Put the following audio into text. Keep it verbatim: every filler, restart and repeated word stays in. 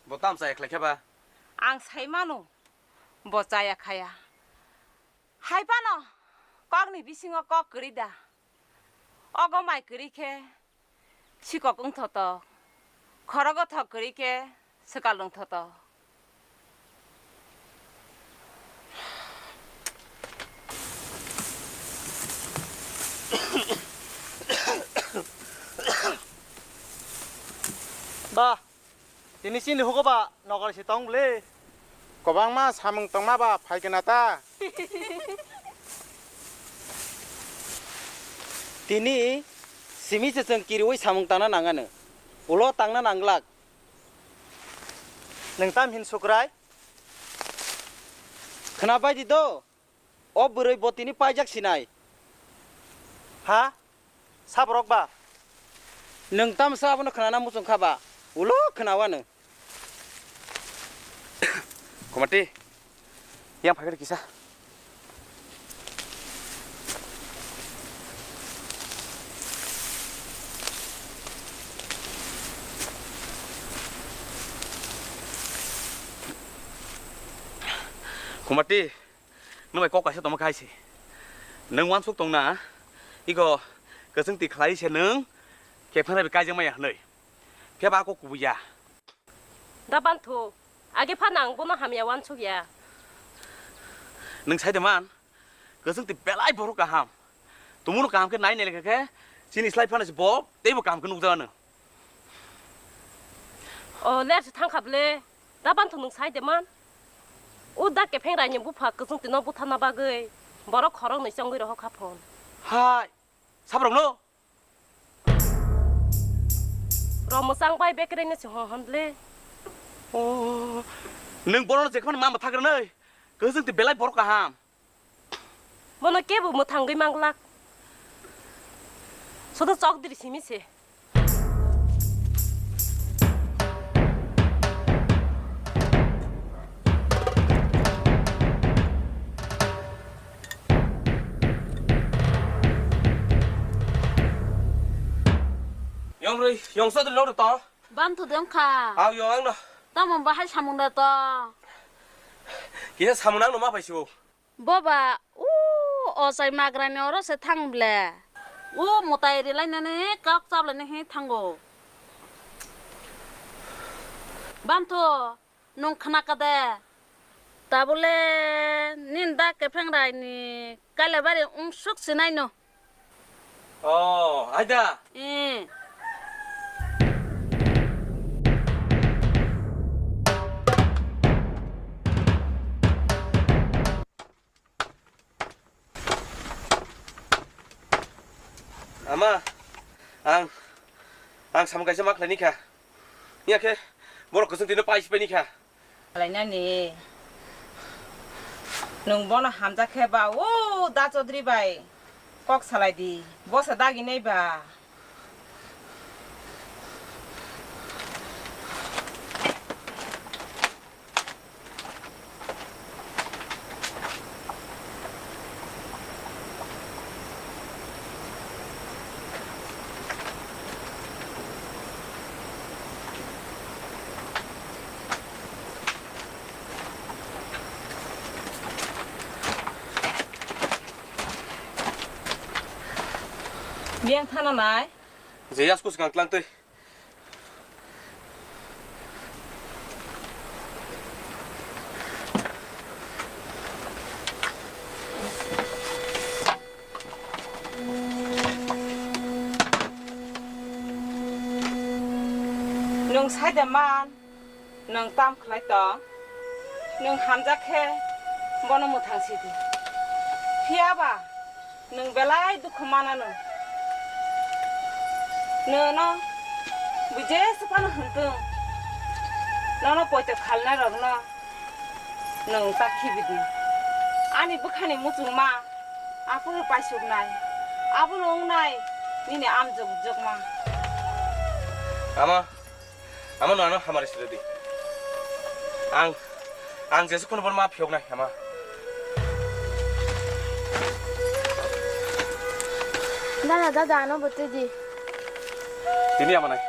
Bo tamo chaya khlai khe ba? Ang sai mano, bo chaya khaya. Hai phano kokni bisingo kok kwrwi da. Ogo mai kwrwi khe sikok wng thotok, khorogo thok kwrwi khe swkal wng thotok. Ba, tini chini hugo ba nogar se tong bwle. Kwbangma samung tongma ba phai kena ta. Tini simi se chwng kiriwi samung tangna nangano. Ulo tangna nanglak. Nwng tam hin sukrai? Khna bai di do. O bwrwi bo tini paijak sinai. Ha? Saborok ba? Nwng tamsa abono khnana muchung kha ba? Ulo khnawa nwng. Khumati, yang phai kisa. Khumati, nwng bai kok kaisa tongma khai se. Nwng uansuk tong na, iko kwchwng twi khlai se nwng khe phanai bai kaijak maya hwnwi. Phiya ba kok kubui ya. Da Banthu, age phano ang bono hamya uansuk ya. Nwng sai de man, kwchwng twi belai borok kaham. Tumungno kaham khe nai nai lekha khe, chini slai phano se bo teibo kaham khe nukjagano. O, ler se thang kha bwle. Da Banthu nwng sai de man. O da Kepheng Raini bupha kwchwng twi no butharna bagwi borok khorok nwi chongwi rohor kha phon. Hai, saborok no? Ro mwchang bai bekereng no se hon hon le. O, nwng bono je khman ma mwthang rwnai. Kwchwng twi belai borok kaham. Bono kebo mwthangwi manglak. Sodo chok diri simi se. Yong rwi, yong sodri lok to. Banthu de wngkha. Aw, yong ang no. Tamo bahai samung da to. Kisa samung nang no ma paisio. Boba, o ochai magrani oro se thang ble. O mwtai rilainani kok chaplaini hi thango. Banthu, nwng khna kha de? Tabule nini da Kepheng Raini Kailabari wngsuk sinaino. Oh, aida. Eh. Ama, ang, ang samung kaisa ma khlaini kha. Nya khe, borok kwchwng tino paisi paini kha. Khlainani. Nwng bono hamjak khe ba, o da Chaudhary bai kok salai di. Bosa dagi nai ba. Biyang thana nai. Je yasku swkang tlang twi. Nwng sai de man? Nwng tam khlai tong? Nwng hamjak khe bono mwthang si di. Phiya ba nwng belai dukhu mananw. Nwng no bui jesa phano hwn thung, nono poito khalnai rokno nwng ta khibi di. Ani bwkhani muchungma aphuru paisuknai, abono wngnai nini amjok jokma. Ama, Ama no ano hamari sirodi. Ang, ang jesu kono borma phiyok nai ama. Dada, dada, ano botwi di. Tini ama nai.